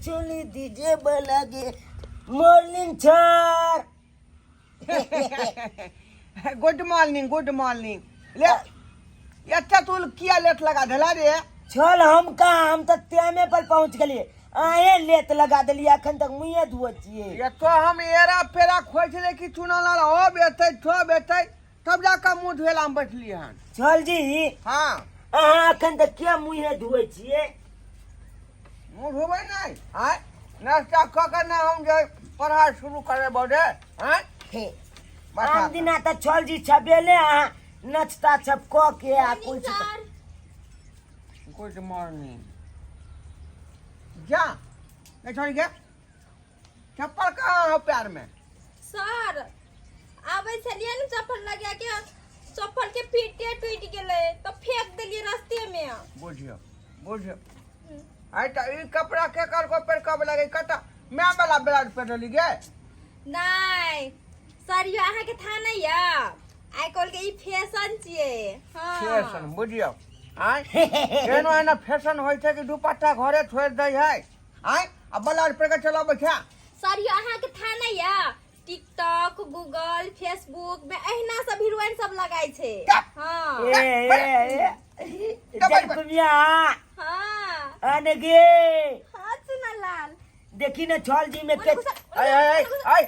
चोली दीजे बलागे morning sir. Good morning, good morning. ले एते तू किया लेट लगा देला रे? चल हम कहाँ, हम तऽ टाइमे पर पहुँच गेलियै, अहें लेट लगा देलियै, अखन तक मुँहे धोअ छियै। ये तो हम एरा फेरा खोजले कि चुना लाल अब एतै तब एतै, तब जाके मुँह धोएला हम बैठली हन। चल जी। हाँ। अहाँ अखन तक किया मुँहे धोअ छियै? मुँह धोबै नहि आँय, नाश्ता कऽ के ने हम जे पढ़ाइ शुरू करे बड़े आँय। हे, बैठा। आन दिना तऽ चल जी छबेले अहाँ नाश्ता सब कऽ के आ कुछ। सर। Good morning. जा नहीं छोड़ गया, चप्पल कहाँ हो पैर में? सर, आबै छलियै ने चप्पल लगा के, चप्पल के पीटे टूटि गेलै तऽ फेंक देलियै रास्ते में। बुझियो बुझियो, आइ तऽ ई कपड़ा के कर को पर कब लगे कता मैं वाला ब्लाउज पहिरली गे? नहि सर, यो अहाँके था नहि यऽ, आइ काल्हि के ई फैशन छियै। हाँ। फैशन बुझियो आय, एनो एना फैशन होइ छै कि दुपट्टा घरे छोड़ि दै है आय आ ब्लाउज पहिर के चलबै छै। सर यो अहाँके था नहि यऽ, टिकटॉक, गूगल, फेसबुक में अहिना सब हीरोइन सब लगाइ छै। हाँ। ए ए ए जलकुमिया। हाँ। आने गे। हाँ चुना लाल। देखी ने छल जी में के आय आय आय।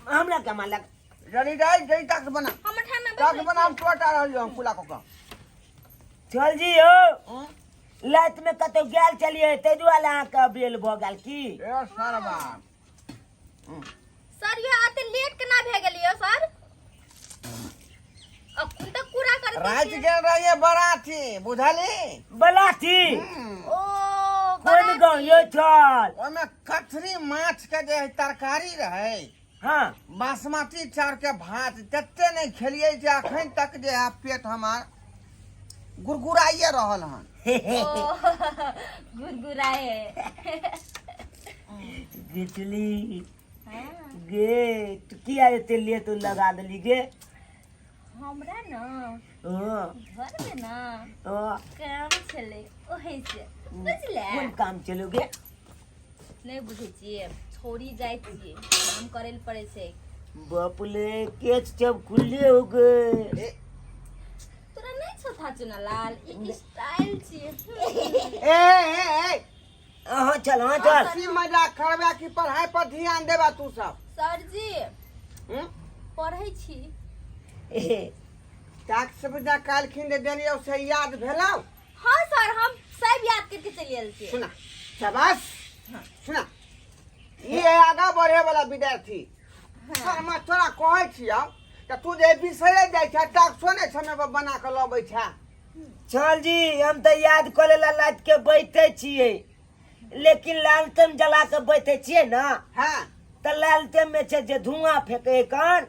हमरा के मालक। जल्दी जाय जल्दी टैक्स बना। हम ठाना। टैक्स बना, हम तुरंत आ रहल हम कुला कऽ। छल जी हो, राति में कतौ गेल चलिए, ताहि दुआरे अहाँके बेल भऽ गेल की? ए सरबा। सर यो आते लेट केना भए गेलियो सर? अखन तक पूरा कर। राति गेल रहिए बराती, बुझली? बलाथी। ओ। कोन गाँव यो छल? ओहिमे कथरी माछ के जे तरकारी रहै, हाँ, बासमती चाउर के भात, तते नहि खेलियै जे अखन तक जे है पेट हमार गुरगुराइए रहल हन। गुरगुराए। गिचली गे, तू किया एते लेट लगा देली गे? हमरा न हाँ। घर में न हाँ। काम छलै, ओहि से बुझले। कोन काम चलो गे? नहि बुझै छियै, छोड़ी जाइ छियै, काम करै लए पड़ै छै। बाप रे, केच सब खुले हो गए। ए, तोरा नहि छौ था चुनालाल, ई स्टाइल छियै। ए ए ए। हाँ चल, हाँ चल। हंसी मजाक करबे कि पढ़ाई पर ध्यान देबा तू सब? सर जी। हम्म? पढ़ै छी। ए, टैक्स विद्या काल्हिखिन जे देलियौ से याद भेलौ? हाँ सर, हम सब याद करके चलि आयल छियै। सुना, शाबाश। सुना, ई है आगा बढ़े वाला विद्यार्थी। सर, हम तोरा कहै छियौ तऽ तू जे बिसरे जाइ छै, टैक्सो नहि समय पर बना कऽ लबै छै। चल जी, हम तऽ याद करे ला रात के बैठे छियै, लेकिन लालटेन जला के बैठे छियै ने, हाँ, तऽ लालटेन में छै जे धुआं फेंके कन,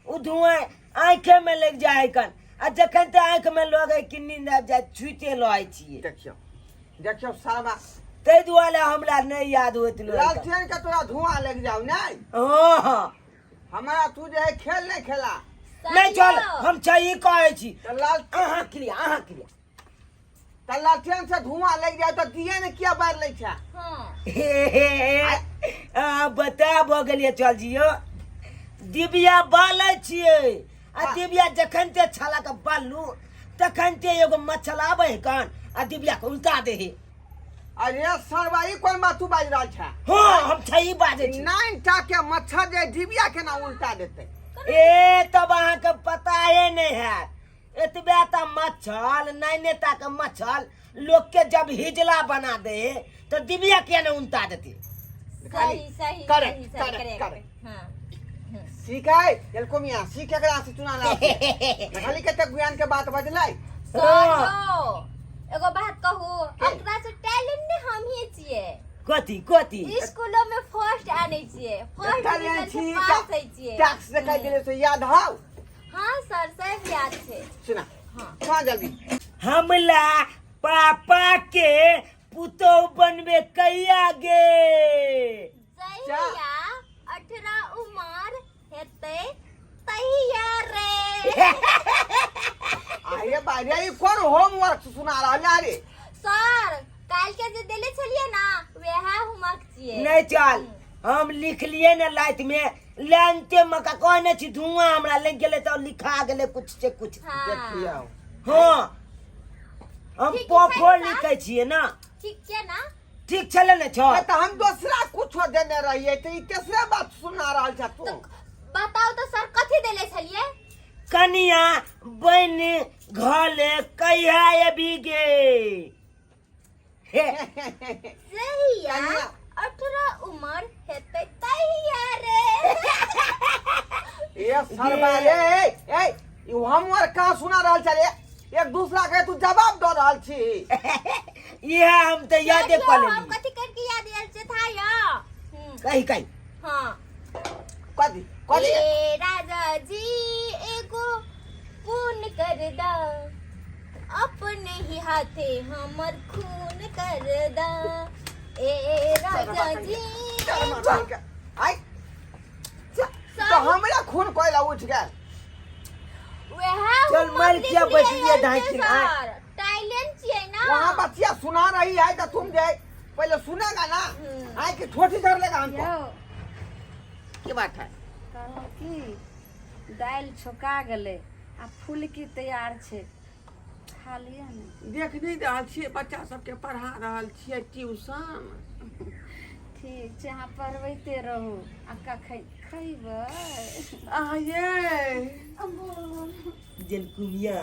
ओ धुआं आँखे में लग जाए कन, आ जखन ते आँख में लगे कि नींद आबि जाए, छुइते लहै छियै। देखियौ देखियौ सरबा। ताहि दुआरे हमरा नहि याद होइत रहै। लालटेन के तोरा धुआं लागि जाउ नहि? हँ। हमरा तू जे है खेल नहि खेला। नहि चल, हम सही कहै छी। तऽ लाल अहाँ क्रिया, अहाँ क्रिया। तऽ लालटेन से धुआं लागि जाय तऽ दिए ने किया बारि लै छै? हाँ। हे हे हे, अहाँ बता भऽ गेलियै। चल जियो, डिबिया बालै छियै आ डिबिया जखन ते छाला के बालू तखन ते एगो मच्छर आबै है कन आ डिबिया के उल्टा दे है। अरे सरवा, ई कोन बात तू बाजि रहल छै? हाँ, हम सही बाजै छी। नाइन टा के मच्छर जे डिबिया केना उल्टा देतै? ए, तब अहाँके पताए नहि हैत, एतबे टा मच्छर, नाइने टा के मच्छर लोक के जब हिजला बना दे तऽ डिबिया किया ने उल्टा देतै? सही सही। करेक्ट। सही सही। करेक्ट। करेक्ट। करेक्ट। हाँ। सीखै जलकुमिया, सीख एकरा से। चुना ला खाली कते ज्ञान के बात बजलै। सर यौ, एगो बात कहू? एकरा से टैलेंट ने हमही छियै। कथी कथी? स्कूलो में फर्स्ट आनै छियै, फर्स्ट डिवीजन से पास होइ छियै। टैक्स देखाइ गेलै से याद हौ? हाँ सर, सब याद छै। सुना। हाँ। सुना जल्दी। हमला पापा के पुतोह बनबे कहिया गे? जहिया 18 उमर हेतै तहिया रे। अरे बारे, ई कोन होमवर्क सुना रहल है रे? सर, काल्हि के जे देले छलियै ना, वएह होमवर्क छियै। नहीं चल, हम लिखलिए ने लाइत में लेनते मका कहने छी, धुआं हमरा लग गेलै तऽ लिखा गेलै कुछ से कुछ। हाँ। देखियौ। हाँ, हम ठीक छै पफो ने? लिखै छियै ना। ठीक छै ना? ठीक छलै ने छौ? ए, तऽ हम दोसरा कुछो देने रहियै तऽ ई तेसरे बात सुना रहल छ तू। तो बताउ तऽ सर, कथी देले छलियै? कनिया बन घले कहिया अबी गे? हे। जहिया कनिया। 18 उमर हेतै तहिया रे। ए सरबा रे, ए ए, ई हमर कहाँ सुना रहल छ रे? एक दूसरा के तू जवाब दऽ रहल छी। इहे हम तऽ यादे देखियौ, कऽ हम लेलियै। कथी करके याद आयल छै था या। कही कही। हाँ। कथी कथी? ए राजा जी, एगो पुन कर दा, अपने ही हाथे हमर खून कर दा, ए राजा जी एगो। आइ तो हमरा खून कोयला उठ गेल। वएह चल, हम मर किया लिखलियै बैठलियै हन ढाकी, जे आँय। सर, टैलेंट छियै ना। वहाँ बच्चिया सुना रही है तो तुम जाए पहले सुनेगा ना। आए कि ठोठी धर लेगा हमको। यौ। की बात है? कहलहुँ की दालि छोका गेलै आ फुलकी तैयार छै, खा लिअ ने। देख नहि रहल छियै, बच्चा सबके पढ़ा रहल छियै ट्यूशन। ठीक छै, अहाँ पढ़बैते रहू आ कखन खैबै? अहाँ ये जलकुमिया।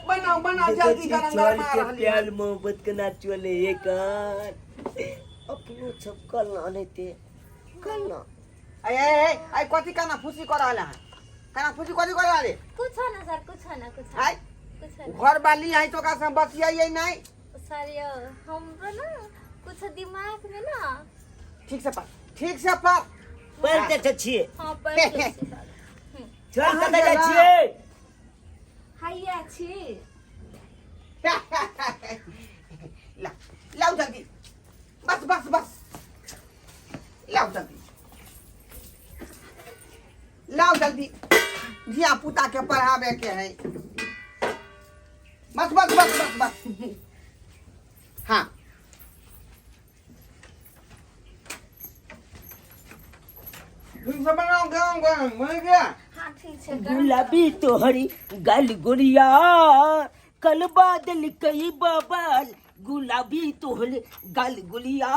बनाओ बनाओ। देखै जल्दी छी गरम चल गरमा के रहल प्यार मोहब्बत केना चले हे कान अपनो सब कल ना अनैते कल ना। ए ए ए, कथी काना फूसी कर रहल है? काना फूसी कथी कर रहल है? कुछो ना सर, कुछो ना, कुछो आइ कुछो ना। घर वाली है तो का से बतियाइए नहीं। सर यौ, हमरो ना कुछ दिमाग में ना। ठीक से पढ़, ठीक से पढ़। पढ़ते तऽ छियै। हाँ, पढ़ लै छियै सर। चल, कतऽ जाइ छियै? हैया छी। ला लाओ जल्दी, बस बस बस, लाओ जल्दी, लाओ जल्दी, धिया पुता के पढ़ावे के है। बस बस बस बस बस। हाँ, तुम सब बनाओ गरम गरम, बुझ गया? हाँ, ठीक छै गरम। गुलाबी तोहरी गल गुड़िया कल बादल कई बबाल, गुलाबी तोहरी गल गुड़िया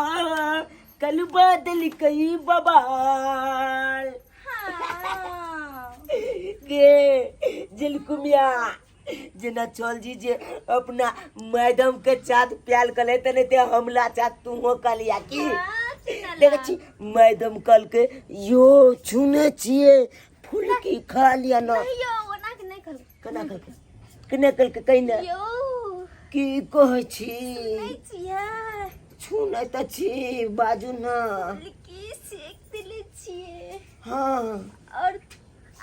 कल बादल कई बबाल। हाँ। गे जिलकुमिया, जेना चल जी जे अपना मैडम के चाँद प्याल कले तने ते हमला चाँद तुहो कलिया की। हाँ, सुनला। देखै छी मैडम कल के यो छुने छियै फुलकी खा लिया ना। नहीं यौ, ओना के नहीं कहलकै। केना कहलकै? केना कहलकै कहि ने। यौ। की कहै छी? सुनै छियै? छुनै तऽ छी, बाजू ना। फुलकी सेक देले छियै। हाँ। और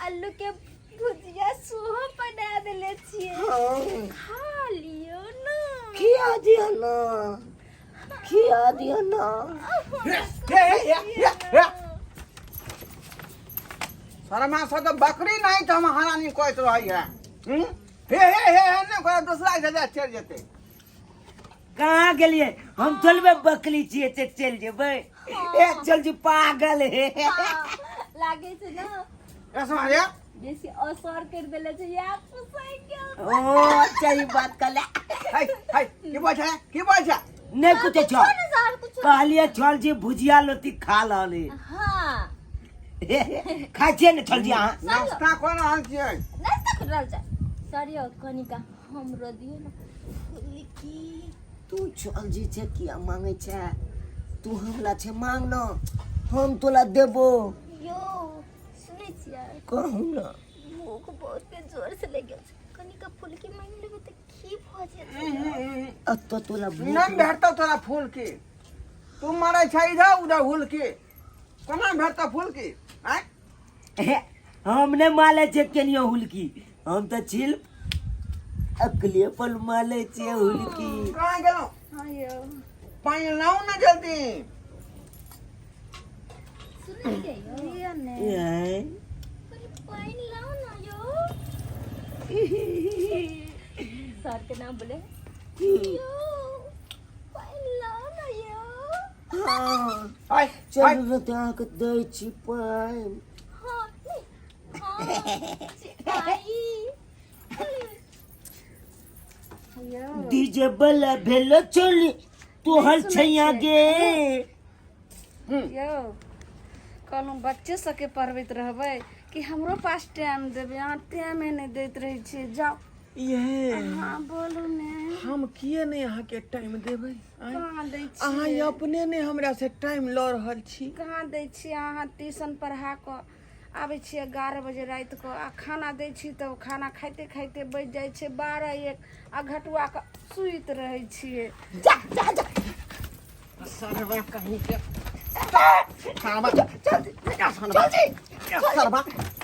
आलू के भुजिया सेहो बना देले छियै। हाँ। खा लियौ ना। खिया दिया ना, खिया दिया ना। हे हे हे हे हे, शर्मा से तो बकरी नहीं तो हम हरानी कहत रही है। हम्म? हे हे हे हे नहीं कहे, दूसरा के जा चल जेते। कहाँ गेलियै? हम चलबै, बकली छियै से चलि जेबै? ए चल जी, पागल हे। हाँ, लागे छै ना। रसमा रे। बेसी असर कर देले छै या फुसै गेल। ओ अच्छा, ई बात कले। हाय हाय, की बोल छै, की बोल छै? नहि कुछो कुछो छल। ना सर, कुछो। कहलियै छल जे भुजिया लोती खा लहले। हाँ। खाइ छियै ने छल जी अहाँ? नाश्ता कर रहल छियै। नाश्ता कर रहल छै सर। यौ, कनिका हमरो दियौ ने फुलकी। तू चल जी छै किया मांगै छै? तू हमरा छै मांग न, हम तोला देबो। यौ, सुनै छियै? कहू न। भूख बहुते जोर से लागि गेल छै, कनिका फुलकी मांगि लेबै तऽ की भऽ जेतै? अतऽ तोला भूख नहि भेटतौ तोरा फूल की, तू मारै छै इधर उधर हुल की, कोना भेटतौ फूल की? आँय? हम नहि मालै छियै केनियो हुलकी, हम तऽ छिल अकले पर मालै छियै हुलकी। कहाँ गेलहुँ? हाँ यौ। पानि लाउ ने जल्दी। सुनै छियै यौ? लिअ ने। आँय? कनि पानि लाउ ने यौ। सर के नाम बोले यौ, पानि लाउ ने यौ। हाँ आय आय चलू ने तऽ अहाँके दै छी पानि। हाँ नहीं, हाँ चिपाई। यौ डीजे वाला भेलो चली तोहर नहि सुनै छैया छियै। गे। यौ कहलहुँ बच्चे सबके पढ़बैत रहबै कि हमरो पास टाइम देबै? अहाँ टाइमे नहि दैत रहै छियै। जाउ। ये हाँ बोलू ने। हम किए नहि अहाँके टाइम देबै? आँय? कहाँ दै अहाँ छियै? अपने नहि हमरा से टाइम लऽ रहल छी। कहाँ दै छियै? अहाँ ट्यूशन पढ़ा कऽ आबै छियै 11 बजे राति कऽ आ खाना दै छी तऽ खाना खाइते खाइते बजि जाइ छै 12 1 आ घटुआ कऽ सुति रहै छियै। जा जा जा। सरवा कहीं के सरवा, चल सरवा, सरवा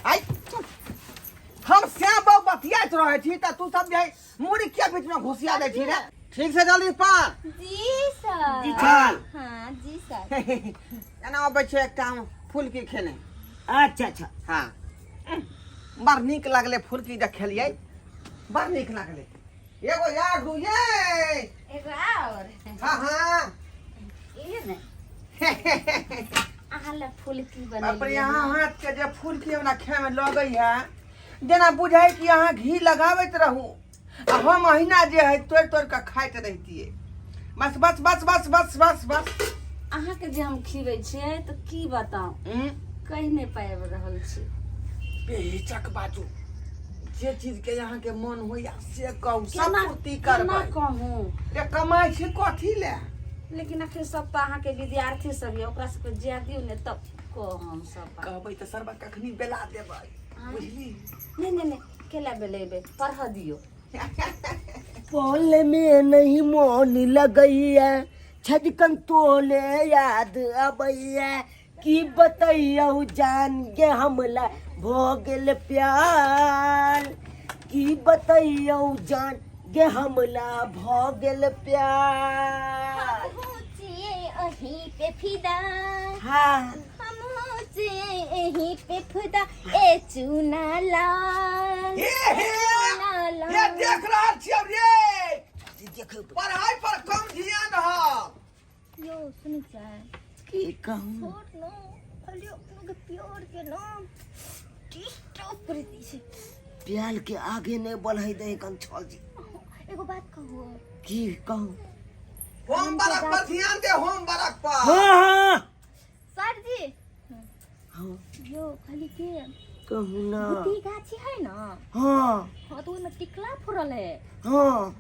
आइ चल। हम श्याम बाबू बतियाइत रहै छी तऽ तू सब जे मुड़ी किया बीच में घुसिया दै छी रे? ठीक से जल्दी पार। जी सर। जी छल। हाँ जी सर। एना अबै छै एकटा हम फुलकी खेने। अच्छा अच्छा। हाँ बड़ नीक लागलै फुलकी जे खेलियै, बड़ नीक लागलै। एगो यार दू ये एगो आओर। हाँ हाँ। इहे ने अहाँ लए फुलकी बाप रे, बनेलियै। अहाँ हाथ के जे फुलकी हमरा खाय में लगै है जेना बुझाइ कि अहाँ घी लगाबैत रहू आ हम अहिना जे है तोड़ि तोड़ि कऽ खाइत रहितियै। बस बस बस बस बस बस बस। अहाँके जे हम खिबै छियै तऽ की बताउ, कहि नहि पाबि रहल छी। बेहिचक बाजू, जे चीज के अहाँके मन होइया से कहू, सब केना पूर्ति केना करबै। कहूँ रे कमाइ छी कथी ले? लेकिन अखन सब तऽ अहाँके विद्यार्थी सब यऽ, ओकरा सबके जाय दियौ ने तब कहम सब बात। कहबै तऽ सरबा कखनी बेला देबै, बुझली? नहि नहि नहि, केला बेलेबै, पढ़ऽ दियौ। पल में नहीं मोन लगैया छजकन तोले याद अबैया की बतैयौ जान गे हमला भऽ गेल प्यार, की बतैयौ जान गे हमला भऽ गेल प्यार। हमहूँ छियै अहीं पे फिदा। हाँ। हमहूँ छियै अहीं पे फिदा ए चूना लाल। हे हे चूना ये लाल। देख रहल छियौ रे, देखू पढ़ाई पर कम ध्यान रहल। यो सुनै छियै? की कहूँ? छोड़ न, खाली अपनो के प्यार के ना डिस्टर्ब कर दै छै। प्याल के आगे नहीं बढ़ै दे कन छल जी। एगो बात कहू? की कहूँ? होमवर्क पर ध्यान दे, होमवर्क पर। हाँ हाँ। सर जी। हाँ। यो खाली के कहूँ ना। भूती गाछी है ना? हाँ। हाँ तो ओहिमे टिकला फुरल है। हाँ।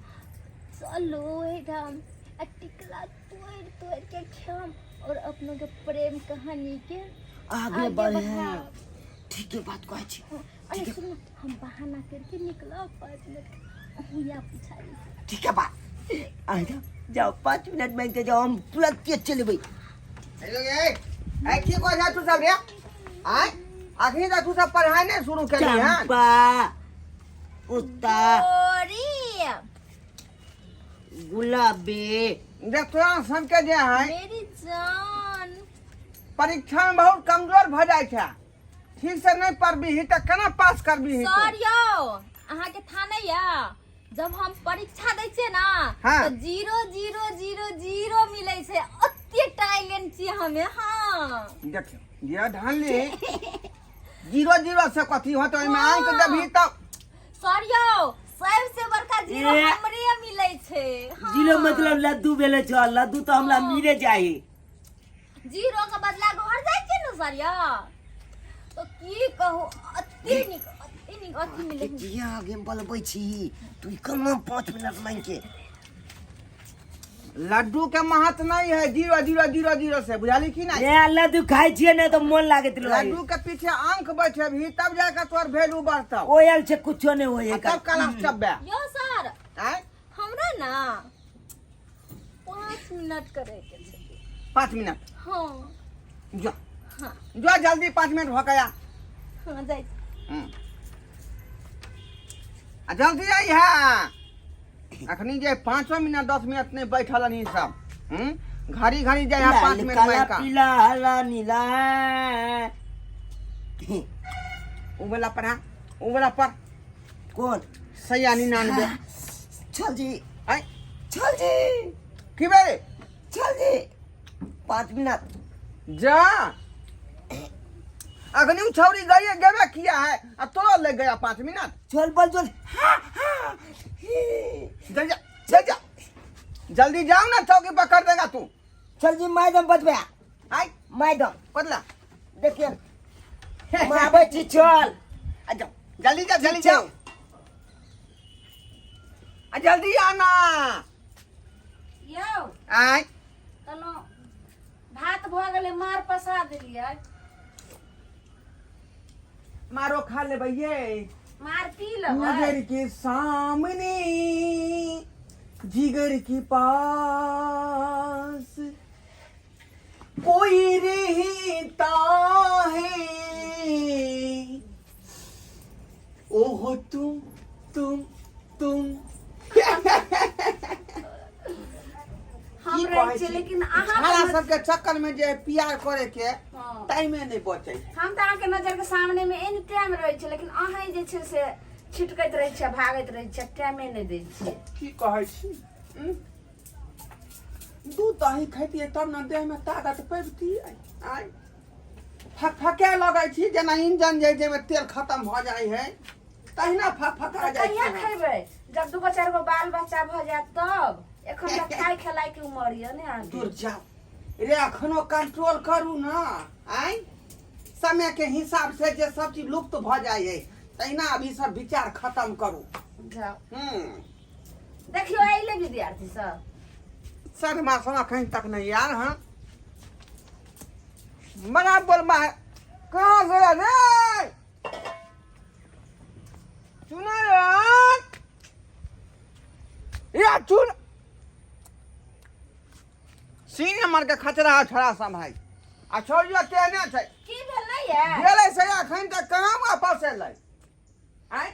चलो ओहिठाम आ टिकला तोड़ि तोड़ि के खाम और अपनो के प्रेम कहानी के आगे आगे बढ़े। बढ़ाओ। ठीक है बात कहै छी। अरे सुन ना, हम बहाना करके निकलब 5 मिनट अहूँ या पुछारी। ठीक है बात आ जाओ जाओ, 5 मिनट में के जाओ, हम तुरंत के चलबै। हेलो ए ए की कहै छै तू सब रे? आय अखनी तऽ तू सब पढ़ाई नहि शुरू केली हन। चंपा कुत्ता गोरी गुलाबी देख तोरा सबके जे है मेरी जान परीक्षा में बहुत कमजोर भऽ जाइ छै, ठीक से नहि पढ़बीही तऽ केना पास करबीही तू? सर यौ अहाँके था नहीं या, जब हम परीक्षा दै छियै ना हाँ। तऽ 0 0 0 0 मिलै छै, ओते टैलेंट छियै हमे। हाँ देखियौ जे ढानली 0 0 से कथी होत, ओहिमे अंक देबही तब। सर यौ सबसे बड़का जीरो ए। हमरे मिलै छै। हाँ। जीरो मतलब लड्डू भेले छल, लड्डू तऽ हमरा मिले जाही। जीरो के बदला घर जाइ छै ने सर यौ, तो की कहू अति नीक अति नीक अथी मिलै छै। किया आगे बलबै छी तू? कमा 5 मिनट मांग के। लड्डू के महत्व नहीं है 0 0 0 0 से, बुझाली की नहीं? ए लड्डू खाइ छियै ने तऽ मोन लागैत रहै। लड्डू के पीछे अंक बैठेबही तब जाके तोहर वैल्यू बढ़तौ। ओयल छै कुछो नहि होय। आ तब क्लास चबे। यौ सर। आँय? हमरा ना 5 मिनट करे के छै। 5 मिनट? हाँ। जो। हाँ। जो जल्दी 5 मिनट हो गया। हाँ जाइ छी। आ जल्दी आई है, अखनी जे 5 मिनट 10 मिनट नहीं बैठल हन ई सब। घड़ी घड़ी जाय है 5 लाल मिनट काला मारि कऽ। पीला हरा नीला। उ वाला पढ़ा, उ वाला पढ़। कोन? सैया 99। चल जी। आय। चल जी। की भेलै? चल जी। 5 मिनट। जा, अखनी उ छौरी गए गेबे किया है आ तोरा लग गया 5 मिनट। चल बोल चल। हाँ हाँ ही। जल्दी जा, जल्दी जा, जल्दी जाओ ना, चौकी पकड़ देगा तू। चल जी मैडम बजबे। आय। मैडम। बदला। देखिए हम आबै छी, चल। आ जाओ, जल्दी जाओ, जल्दी ठीक छै। जाओ, आ जल्दी आना। यौ। आय। कहलहुँ भात भऽ गेलै, मार पसा देलियै। मारो खा लेबै ये। मार पी लेबै। नजर के सामने जिगर के पास कोई रहता है, ओहो तुम तुम तुम। हम की रहै कहै छियै छी? लेकिन अहाँ छाड़ा सबके चक्कर में जे प्यार करे के हँ। टाइमे नहीं बचे है। हम तऽ अहाँके नजरके सामनेमे एनी टाइम रहै छियै, लेकिन अहाँ जे छै से छिटकैत रहै छियै, भागैत रहै छियै, टाइमे नहि दै छियै। की कहै छी? दूध दही खैतियै तब ने देह में ताकत पबितियै। आय फकफके लगै छी जेना इंजन जे जाहिमे तेल खत्म भऽ जाइ है तहिना फकफका तऽ जाइ कहिया छी। खेबै? जब दूगो चारि गो बाल बच्चा भऽ जायत तब। एखन तऽ खाय खेलाय के उमर यऽ ने अहाँके। दूर जाओ रे, अखनो कंट्रोल करू ना। आय समय के हिसाब से जे सब चीज लुप्त भऽ जाइ है तहिना अभी सब विचार खत्म करू। जाउ। हम्म। देखियौ अयलै विद्यार्थी सब। शर्मा सब अखन तक नहीं यार। हाँ बड़ा बोलबा है, कहाँ गया रे? सुनो यार, या चुन सीन नंबर के खचरा छड़ा सब भाई आ छोड़ियो केने छै। की भेल नहि यऽ? गेलै से अखन तक कहाँ वापस एलै? आँय।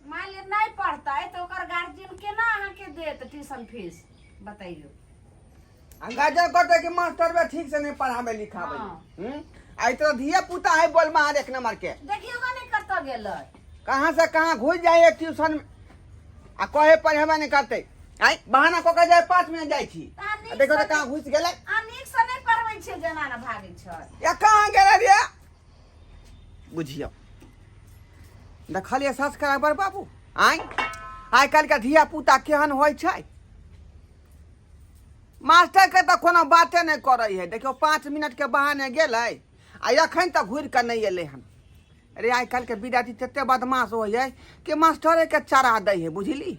मान लिअ नहि पढ़तै तऽ ओकर गार्जियन केना अहाँके देत ट्यूशन फीस, बतैयौ? आ गार्जियन कहतै कि मास्टर ठीक से नहीं पढ़ाबै लिखाबै। हाँ। आ ई तो धिया पुता है बोलमा एक नंबर के। देखियौ गो नहि कतऽ गेलै। कहाँ से कहाँ घुस जाइए ट्यूशन में आ कहे पढ़ेबे नहीं करते। आइ बहाना कऽ के जाय 5 मिनट जाइ छी। आ नीक आ देखो तऽ से- कहाँ घुस गेलै। आ नीकसँ नहि पढ़बै छियै, जेना ने भागै छै। या कहाँ गेलै रे? बुझियौ, देखलियै सब्सक्राइबर बाबू, आइ आइ काल्हिके धिया पुता केहन होइ छै। मास्टरके तऽ कोनो बाते नहि करै है। देखियौ 5 मिनटके बहाने गेलै आ एखन तक घुरि कऽ नहि एलै हन। अरे आइ काल्हिके विद्यार्थी तते बदमाश होइ है कि मास्टरेके चढ़ा दै है, बुझली?